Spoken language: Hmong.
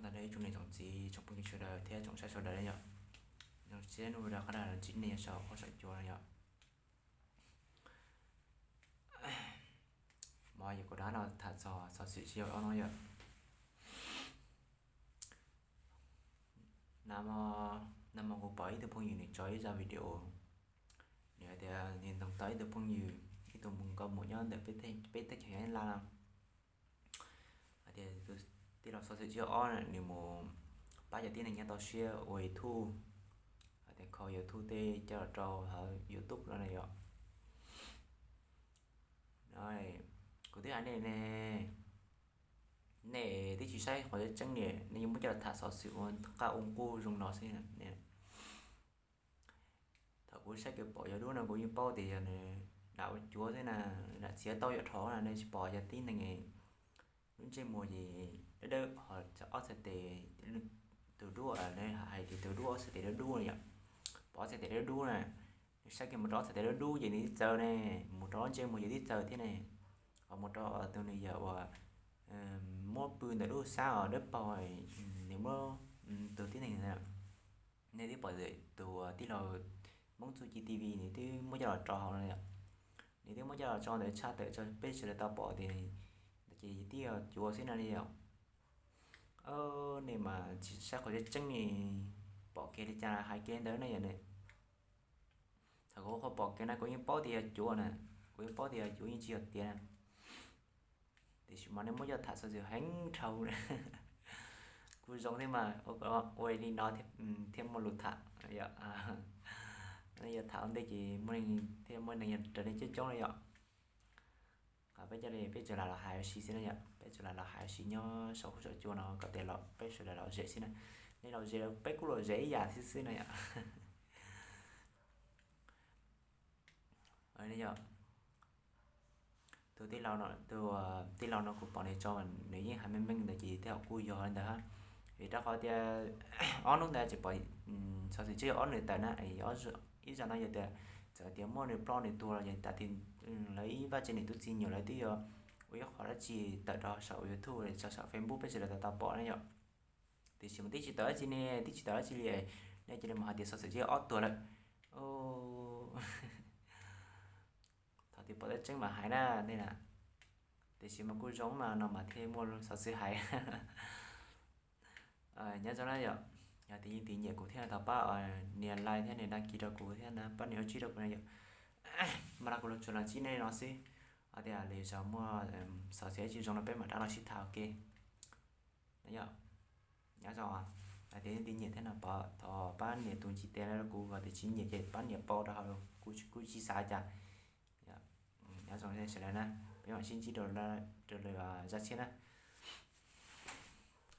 Ntawm no ib tsoom niam tsoom txiv tsoom phooj ywg sawv daws thiab tsoom saib sawv daws na yom. Zoo siab hnub no rov qab los ntsib nej saum huab saum cua no yom. Mas yog kuv rov qab los tham txog xov xwm tsib caug ob no yom. Nag hmo kuv pom ib tug phooj ywg nws tso ib zaj video, nws hais tias nws ntoog tau ib tug phooj ywg, ib tug nkauj muam nyob ntawm peb teb chaws Nyab Laj no, hais tias tus tij laug xov xwm tsib caug ob na nws mus pab cov tib neeg nyob toj siab ua YouTube, hais tias kho YouTube tej coj los rau hauv YouTube no na yom. Kuv twb hais nej ne, nej twb tsis saib qhov tseeb ne, nej yeej muab coj los tham xov xwm ua qaj ua nqug zoo no xwb. Thaum kuv saib kiag pom yog dub no kuv yeej paub tias yog nws lam ua cuav xwb na, lam txiav tau yom dhau na, nej tsis pom cov tib neeg lub ntsej muag ces dawb dawb ho ob txhais tes, tus dub, hais tias tus dub ob txhais tes dub dub yom, pom ob txhais tes dub dub na, nws saib kiag mus rau ob txhais tes dub dub ces nws twb txawv ne, mus rau ob ntsej muag ces twb txawv thiab ne, ho mus rau tus nws yog uas muab pw ntawm lub xab os dawb paug, nws muab tus tib neeg, nej twb pom tus tij laug Hmoob Txuj Ci T V nws twb muab coj los tso hauv no yom, nws twb muab coj los tso ntawd tshaj tawm tso peb sawv daws tau pom tias ntawd ces twb yog cuav xwb no li yom. Nej mas tsis saib qhov tseeb tseeb ne, pom kiag li cas hais kiag ntawd ne yom ne. Thaum kuv qhuav pom kiag na kuv yeej paub tias yog cuav na, kuv yeej paub tias yog cuav yeej tsis yog tiav na. Tiam sis mas nej muab coj tham xov xwm heev dhau, kuj zoo thiab mas ua li no thiaj muaj lus tham yom. Nej yuav tham ua ntej ces thiaj muaj neeg yog raws nej coob coob na yom. Qhov peb coj li peb tsuas lam los hais ua si xwb na yom, peb tsuas lam los hais ua si nyob saum huab saum cua no kom tias los peb sawv daws lom zem xwb na. Nej lom zem los peb kuj lom zem ib yam xwb xwb na yom. Yog tus tij laug no kuv pom nws tso nws yeej hais meej meej ntawd ces tej zaum kuj yog li ntawd hab. Vim rau qhov tias ob hnub ntawd tsis pom xov xwm tsib caug ob nws tawm na, ib zaug no yog tias txawm tias muaj nws ploj nws tuag los ces tam sim lawv ib vaj tse niam tub txi nyuam lawv twb yuav ua ib qho dab tsi tawm rau saum YouTube tso saum Facebook peb sawv daws tau tau pom na yom. Tiam sis mas twb tsis tawm dab tsi ne, twb tsis tawm dab tsi li, nej cia li mus hais tias xov xwm tsib caug ob tuag lawm. Thaum twg pom dab tseeb mas hais na nej na. Tiam sis mas kuj zoo mas no mas thiaj muaj xov xwm hais. Nyob zoo na yom, yog tias yeej tiv nyiam kuv thiab thov pab nias like thiab nias đăng ký rau kuv thiab pab nias lub tsib rau kuv na yom. Mas no kuv los tsuas los ntsib nej no xwb, hais tias lwm zaus muaj xov xwm dab tsi zoo no peb mam rov los sib tham ua ke. Yog, nyob zoo, hais tias yeej tiv nyiam thiab no pab thov pab nias tus ntiv tes rau kuv, hais tias tsis nyiam ces pab nias pau rau hauv, kuv kuj tsis xav cas. Nyob zoo sawv daws na, peb mam sib ntsib rau lwm zaj tshiab na.